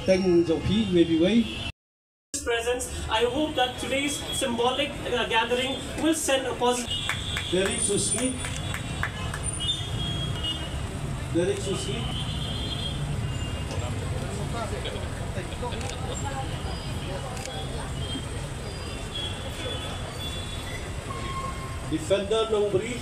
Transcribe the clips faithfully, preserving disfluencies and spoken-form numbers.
Teng jong phi, maybe way. Presence, I hope that today's symbolic uh, gathering will send a positive. Derek Suski. Derek Suski. Defender Nongbri.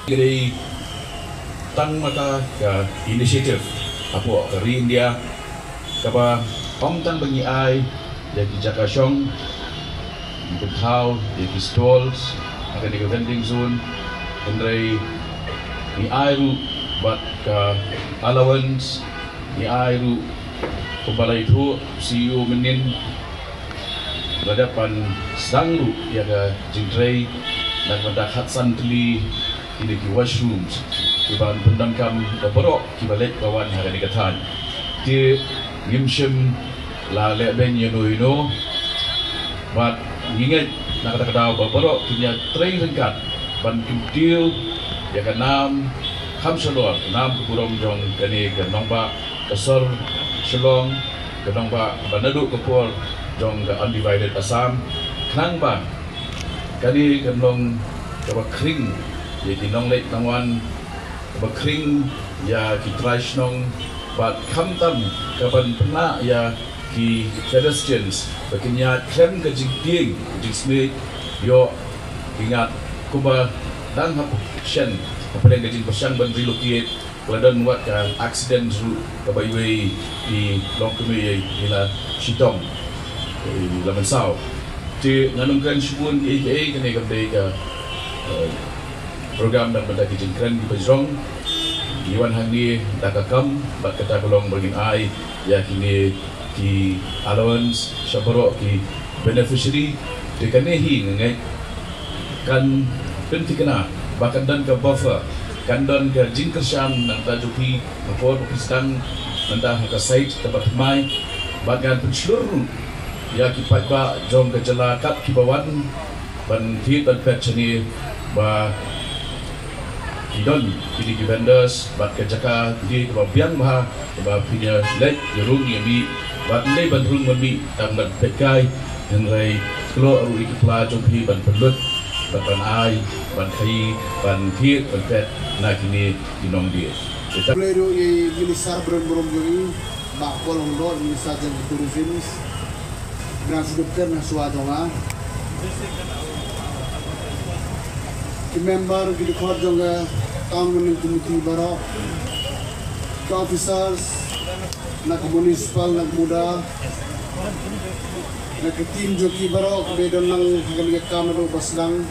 Ka dei tang ma ka initiative hapoh ka ri India kaba ym tang ba ngi ai ïa ki jaka shong, ngi pynthaw ïa ki stalls ha kane ka vending zone, hynrei ngi ai ruh bad ka allowance, ngi ai ruh kumba la ïathuh C E O mynnin, la dep ban sdang ruh ïa ka jingtrei na ka bynta khatsan tylli kine ki washrooms kiban pyndonkam da baroh kiba leit ba wan ha kane ka thaiñ. Te ngim shym la leh beiñ ïano ïano bad ngi ngeit na kata ka daw ba baroh kin ïa trei ryngkat ban kyntiew ïa ka nam kham shalor, ka nam ka burom jong kane ka nongbah ka sor Shillong, ka nongbah ba naduh ka por jong ka Undivided Assam, khnang ba kane kan long kaba khring ïa ki nongleit nongwan, kaba khring ïa ki trai shnong, bad khamtam kaban pynlah ïa ki pedestrians ba kin ïaid khlem ka jingtieng ka jingsniew, ïoh ki ngat kumba dang hap shen hapdeng ka jingpyrshang ban relocate. Ka la don wat ka accident ruh kaba iwei i longkmie i la shitom, i la mynsaw. Te ngan ym kren shibun kiei kiei, kane kam dei ka, eh, program na ka bynta ki jingkren kiba jrong. Ngi wan hangne da ka kam bad kata ka long ba ngin ai ïa kine ki allowance sha baroh ki beneficiary. Te kane hi nga ngeit kan pynthikna ba kan don ka buffer, kan don ka jingkyrshan na ka bynta jong phi ha ka por ba phi sdang mynta ha ka site kaba thymmai, bad ngan pynshlur ruh ïa ki paidbah jong ka jylla kat kiba wan ban thied ban peit shane ba ki don kine ki vendors bad ka jaka kine kaba biang bha, kaba phin ïa leit ïa rung ïa mih, bad ym dei ban rung ban mih tang ban peit kai, hynrei kloi ruh ïa ki pla jong phi ban pynlut bad ban ai, ban khaïi, ban thied ban peit na kine ki nongdie. Khublei ruh ïa i Minister ba don burom jong ngi, Bah Paul Lyngdoh, Minister jong ka Tourism. Ngan shu dep kren ha shuwa jong nga. Ki member, ki dkhot jong ka Town Governing Committee baroh, ki officers na ka municipal, na ka MUDA, na ka team jong ki baroh kiba don lang ha kane ka kam naduh ba sdang.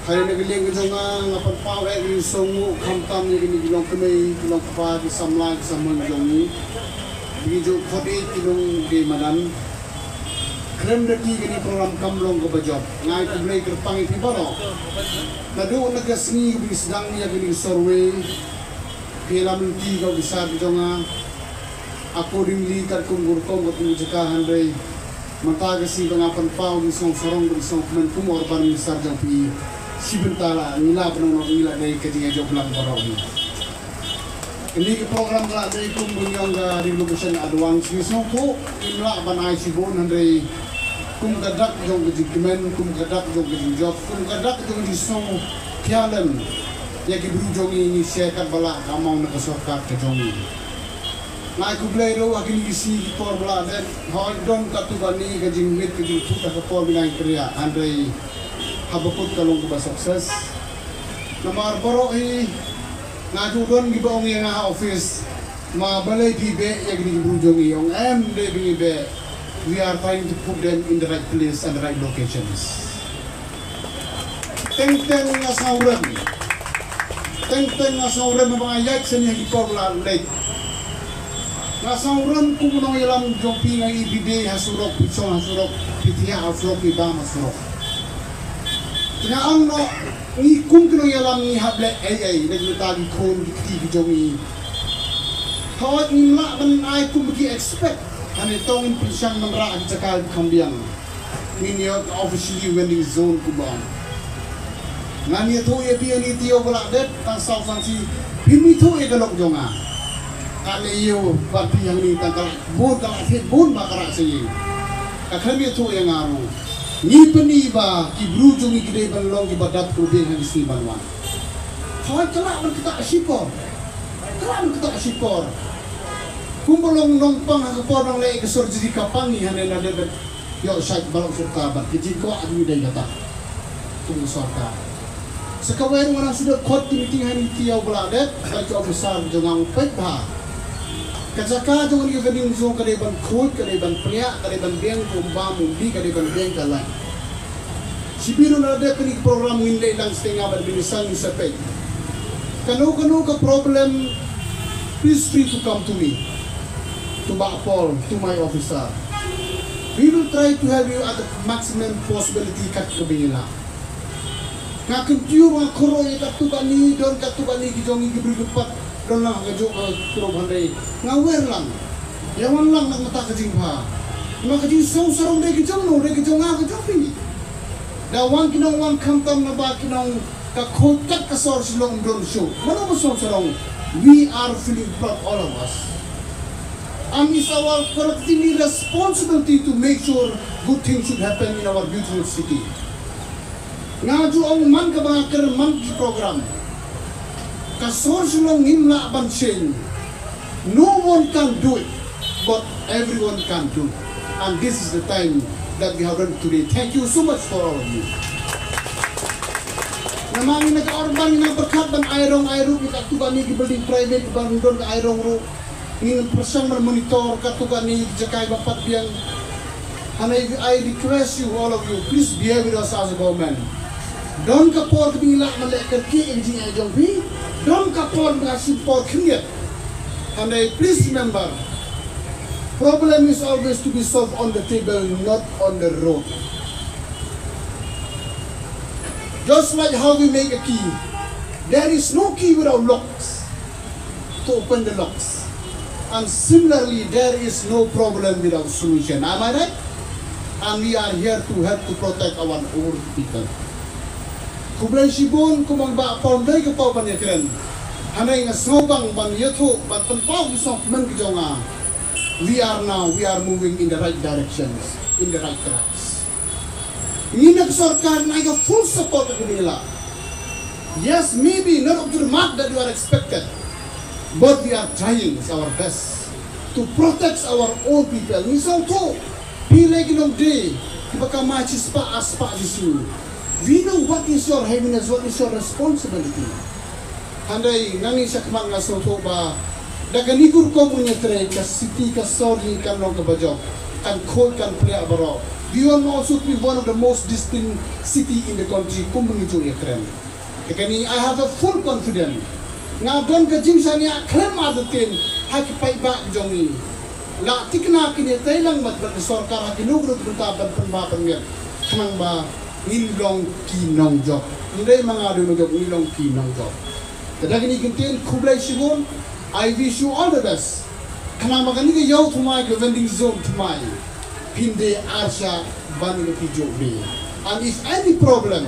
Hadien ka liang ka jong nga, nga pynpaw eh ka jingsngewnguh khamtam ïa kine ki longkmie, ki longkpa, ki samla, ki samhun jong ngi, ba ki ju khot ïa ki nongdie madan. Khlem da ki, kane ka program kam long kaba jop. Nga ai khublei kyrpang ïa phi baroh. Naduh na ka sngi ba phi sdang ïa kane ka survey, phi ïalam lynti ïa ka officer ka jong nga. Accordingly, katkum ka rukom, katkum ka jaka, hynrei mynta ka sngi ba nga pynpaw ka jingsngew sarong, ka jingsngew kmen kum u Urban Minister jong phi, shi bynta la ngi lah ban ong, ngi lah dei ka jingïajop lang baroh hi. Kane ka program ka lah dei kum ba ngi ong ka relocation advance, ngi sngewthuh ngim lah ban ai shibun, hynrei kum ka dak jong ka jingkmen, kum ka dak jong ka jingjop, kum ka dak jong ka jingsngew thiah lem ïa ki briew jong ngi, ngi share katba lah ka amount na ka sorkar ka jong ngi. Nga ai khublei ruh ha kine ki sngi ki por ba la dep, hooid don katto katne ka jingmit ka jingthut ha ka por ba ngi la ïakynriah, hynrei haba kut ka long kaba success. Namar baroh hi nga ju don kiba ong ïa nga ha office, ma balei phi beh ïa kine ki briew jong ngi, ong em dei ba ngi beh. We are trying to put them in the right place and the right locations. Teng teng nga sngewrem. Teng teng nga sngewrem ba nga ïaid shane ha ki por ba la leit. Nga sngewrem kum u nongïalam jong phi, nga ïohi phi dei ha surok, phi shong ha surok, phi thiah ha surok, phi bam ha surok. Te nga ong noh, ngi kum ki nongïalam ngi hap leh ei ei na ki bynta ki khun ki kti ki jong ngi. Hooid ngim lah ban ai kum ba ki expect. Hangne to ngin pynshang ban rah ha ki jaka ba kham biang. Ngin ïoh ka officially vending zone kumba ong. Ngan ïathuh ïa phi ïa ni Tio Bala Dep tang South Shansi, phim ithuh ïa ka lok jong nga. Ka leh ïa u bad phi hangne tang ka la bun, ka la thied bun ba ka rah sa ïa. Ka khlem ïathuh ïa nga ruh. Ngi pyni ba ki bru jong ngi ki dei ban long kiba dap kyrpang ha ki sngi ban wan. Hooid ka lah ban ktah shipor. Ka lah ban ktah shipor. Kumba long nongpang ha ka por nongleh ka surgery ka pang ngi hangne na dep. Ïoh shait baroh sorkar bad ka jingkwah jong ngi dei kata. Kum sorkar. Sa kawei ruh nga nang shu dep khot ki meeting ha ni Tio Bala Dep bad ki officer jong nga, u peit bha. Ka jaka jong ngi vending zone ka dei ban khuid, ka dei ban pliah, ka dei ban biang ka umbam umbi, ka dei ban biang ka lain. Shibun ruh lada dep kane ka program ngin leh lang sdang bad minister ngin sa peit. Kano kano ka problem, please free to come to me, to Bah Paul, to my officer. We will try to help you at the maximum possibility kat kaba ngi lah. Nga kyntiew, nga kyrpad ïa katto katne, don katto katne ki jong ngi ki briew ki pat don lang ha kajuh ka group hynrei nga wer lang. Ïa wan lang na ka bynta ka jingbha. Namar ka jingsngew sarong dei ka jong no, dei ka jong nga, ka jong phi. Da wan ki nongwan khamtam naba ki nong ka khuid kat ka sor Shillong ym don shuh. Mano ba sngew sarong? We are feeling proud, all of us. And it's our collective responsibility to make sure good things should happen in our beautiful city. Nga ju ong man kaba nga kren man ki program. Ka sor Shillong ngim lah ban change. No one can do it, but everyone can do. And this is the time that we have done today. Thank you so much for all of you. Namar ngi na ka urban ngi na pyrkhat ban ai rong ai ruh ïa katto katne ki building private ban don ka ai rong ruh. Ngin pyrshang ban monitor katto katne ki jaka ba pat biang. And I, I request you, all of you, please bear with us as a government. Don ka por kaba ngi lah ban leh kyrkieh ïa ka jingeh jong phi. Don ka por ba nga shim por khyndiat. And I, please remember, problem is always to be solved on the table, not on the road. Just like how we make a key, there is no key without locks to open the locks. And similarly, there is no problem without solution. Am I right? And we are here to help to protect our own people. Khublei shibun, kumba nga ba pom dei ka pom ban ïakren. Hangne nga sngewbang ban ïathuh, ban pynpaw ki sngewkmen ki jong nga. We are now, we are moving in the right directions, in the right tracks. Ngi na ka sorkar ngi ai ka full support ka ngi la. Yes, maybe not up to the mark that you are expected, but we are trying our best to protect our own people. Ngi sngewthuh phi lei ki nongdie kiba kamai shispah arspah Jisu. We know what is your heaviness, what is your responsibility. Hynrei nga ngi shakhmat nga sngewthuh ba da kane ka rukom ban ïatrei ka city ka sor ngi kan long kaba jop, kan khuid kan pliah baroh. We want also to be one of the most disciplined city in the country kum ba ngi ju ïakren. Te kane I have a full confidence. Nga don ka jingshaniah khlem artatien ha ki paidbah jong ngi. La thikna kine tei lang bad bad sorkar ha kino kino ki bynta ban pynbha pynmiat. Khnang ba ngin long ki nongjop. Ym dei ma nga dei nongjop, ngin long ki nongjop. Te da kine ki ktien khublei shibun. I wish you all the best. Khnang ba kane ka ïew thymmai ka vending zone thymmai phin dei arshah ban ïa ki jop bi. And if any problem,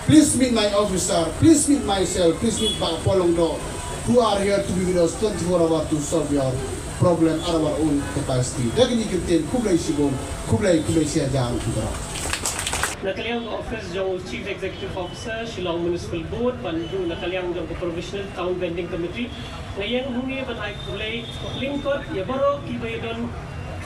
please meet my officer, please meet myself, please meet Bah Paul Lyngdoh, who are here to be with us twenty-four hours to solve your problem at our own capacity. Da kine ki ktien khublei shibun, khublei, khublei shihajar khublei. Na ka liang ka office jong Chief Executive Officer Shillong Municipal Board bad ruh na ka liang jong ka Provisional Town Vending Committee, nga ïeng hangne ban ai khublei lyngkot ïa baroh kiba ïadon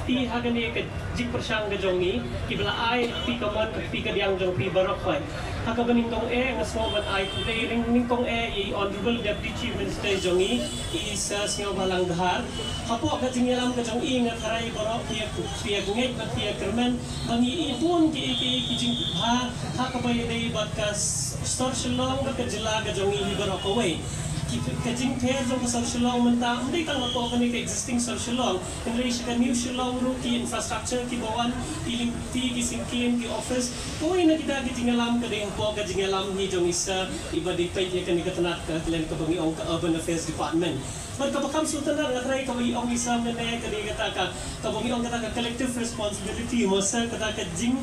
kti ha kane ka jingpyrshang ka jong ngi, kiba la ai kti kamon ka kti kadiang jong phi baroh khoit. Ha kaba nyngkong eh nga sngewbha ban ai khublei lyngkong eh ïa i Honourable Deputy Chief Minister jong ngi, i Sir Sniawbhalang Dhar. Hapoh ka jingïalam ka jong i nga tharai baroh phi ïa, phi ïa ngeit bad phi ïa kyrmen ba ngi i bun kiei kiei ki jingbha ha kaba ïadei bad ka s-, sor Shillong bad ka jylla ka jong ngi hi baroh kawei. Ki, ka jingpher jong ka sor Shillong mynta ym dei tang hapoh kane ka existing sor Shillong, hynrei sha ka New Shillong ruh ki infrastructure kiba wan, ki lynti, ki syngkien, ki office, kawei na kita ki jingïalam ka dei hapoh ka jingïalam hi jong i Sir iba dei peit ïa kane ka tnat ka klen kaba ngi ong ka Urban Affairs Department. Bad kaba kham sngewtynnat nga tharai kaba i ong i Sir mynne ka dei kata ka, kaba ngi ong kata ka collective responsibility, mo Sir, kata ka jing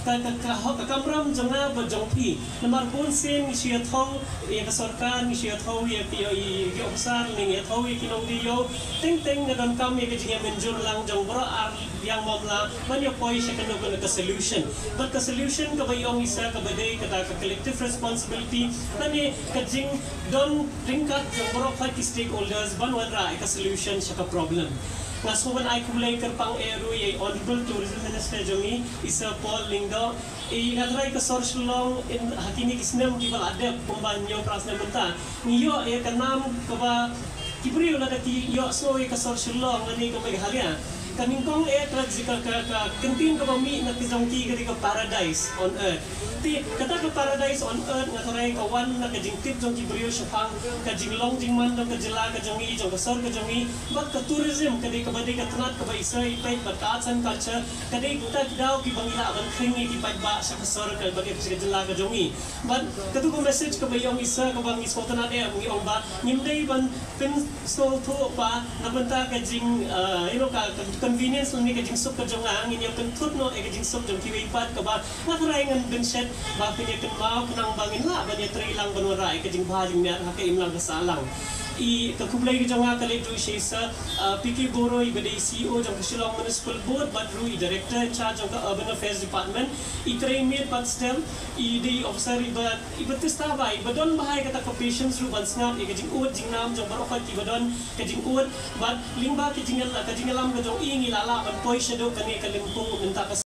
ka, ka, ka, ka kamram jong nga bad jong phi. Namar bun sien ngi shu ïathuh ïa ka sorkar, ngi shu ïathuh ïa ki, ïa ki officer, ngi ïathuh ïa ki nongdie ïew. Teng teng nga donkam ïa ka jingïamynjur lang jong baroh ar liang mamla ban ïa poi sha kano kano ka solution. Bad ka solution kaba ïong i sa kaba dei kata ka collective responsibility, lane ka jingdon ryngkat jong baroh ki stakeholders ban wanrah ïa ka solution sha ka problem. Nga sngewbha ban ai khublei kyrpang eh ruh ïa i Honourable Tourism Minister jong ngi, i Sir Paul Lyngdoh. I, nga tharai ka sor Shillong ha kine ki snem kiba la dep, kumba hynñiew phra snem mynta, ngi ïoh ïa ka nam kaba ki briew lada ki ïohsngew ïa ka sor Shillong lane ka Meghalaya, ka nyngkong eh ka, ka, ka, ka kyntien kaba mih na ka jong ki ka dei ka paradise on earth. Te kata ka paradise on earth nga tharai ka wan na ka jingtip jong ki briew shaphang ka jinglong jingman jong ka jylla ka jong ngi, jong ka sor ka jong ngi. Bad ka tourism ka dei kaba dei ka tnat kaba i sa i peit, bad ka arts and culture ka dei kita ki daw kiba ngi lah ban khring ïa ki paidbah sha ka sor ka, bad sha ka jylla ka jong ngi. Bad katu ka message kaba ïong i sa kaba ngi sngewtynnat eh, ngi ong ba ngim dei ban pynsngewthuh ba na bynta ka jing, uh, you know, ka, ka convenience lane ka jingsuk ka jong nga, ngin ïa pynthut noh ïa ka jingsuk jong kiwei pat, kaba nga tharai ngan pynshet ba phin ïa kynmaw khnang ba ngin lah ban ïa trei lang ban wanrah ïa ka jingbha jingmiat ha ka imlang ka sahlang. I, ka khublei ka jong nga ka leit ruh sha i Sir, uh, P K Boroi, iba dei C E O jong ka Shillong Municipal Board bad ruh i Director in charge jong ka Urban Affairs Department, i trei miet bad stem, i dei officer iba, iba tista bha, iba don bha ïa kata ka patience ruh ban sngap ïa ka jingud jingnam jong baroh kiba don ka jingud, bad lyngba ka jingïal, ka jingïalam ka jong i ngi la lah ban poi shaduh kane ka lympung mynta ka